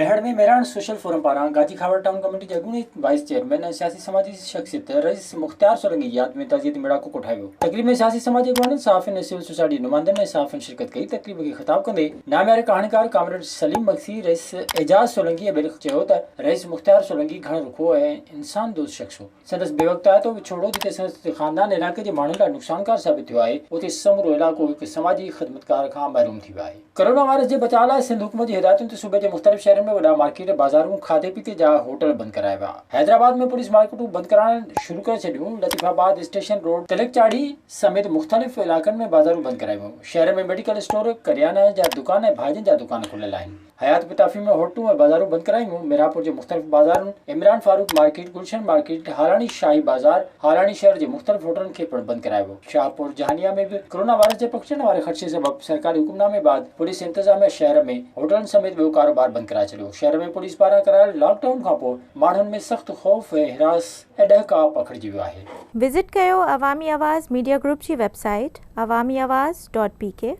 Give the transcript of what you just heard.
Mehar ۾ Mehran social forum پاران Gaji Khuhawar town committee جي اڳوڻي وائيس چيئرمين ۽ سياسي سماجي شخصيت رئيس مختيار سولنگي جي ياد ۾ تعزيتي ميڙاڪو ڪوٺايو ويو. تقريب ۾ سياسي سماجي اڳواڻن، صحافين ۽ سول سوسائٽي جي نمائندن ۽ صحافين شرڪت ڪئي. تقريب کي خطاب ڪندي نامياري ڪهاڻيڪار ڪامريڊ سليم مگسي، رئيس اعجاز سولنگي ۽ ٻين چيو ته رئيس مختيار سولنگي گهڻ رخو ۽ انسان دوست شخص هو. سندس بي وقتائتو وڇوڙو جتي سندس خاندان ۽ علائقي جي ماڻهن لاء نقصانڪار ثابت ٿيو آهي، اتي سمورو علائقو هڪ سماجي خدمتگار کان محروم ٿي ويو آهي. ڪرونا وائرس جي بچاء لاء سنڌ حڪومت جي هدايتن تي صوبي جي مختلف شهرن ۾ وڏا مارڪيٽ، بازارون، کاڌي پيتي جا هوٽل بند ڪرايا ويا. حيدرآباد ۾ پوليس مارڪيٽون بند ڪرائڻ شروع ڪري ڇڏيون. لطيف آباد، اسٽيشن روڊ، تلڪ چاڙهي سميت مختلف علائقن ۾ بازارون بند ڪرايون ويون. شهر ۾ ميڊيڪل اسٽور، ڪريانه جا دڪان ۽ ڀاڄين جا دڪان کليل آهن. حيات پتافي ۾ هوٽلون ۽ بازارون بند ڪرايون ويون، ميرانپور جي مختلف بازارن، عمران فاروق مارڪيٽ، گلشن مارڪيٽ، هالاڻي شاهي بازار، هالاڻي شهر جي مختلف هوٽلن کي پڻ بند ڪرايو ويو. شاهپور جهانيا ۾ به ڪرونا وائرس جي پکڙجڻ واري خدشي سبب سرڪاري حڪمنامي بعد پوليس انتظاميا شهر ۾ هوٽلن سميت ٻيو ڪاروبار بند ڪرائي ڇڏيو. شهر ۾ پوليس پاران ڪرايل لاڪ ڊائون کانپوء ماڻهن ۾ سخت خوف ۽ هراس ۽ ڏهڪاء پکڙجي ويو آهي. وزٽ ڪيو عوامي آواز ميڊيا گروپ جي website Awami Awaz dot P K.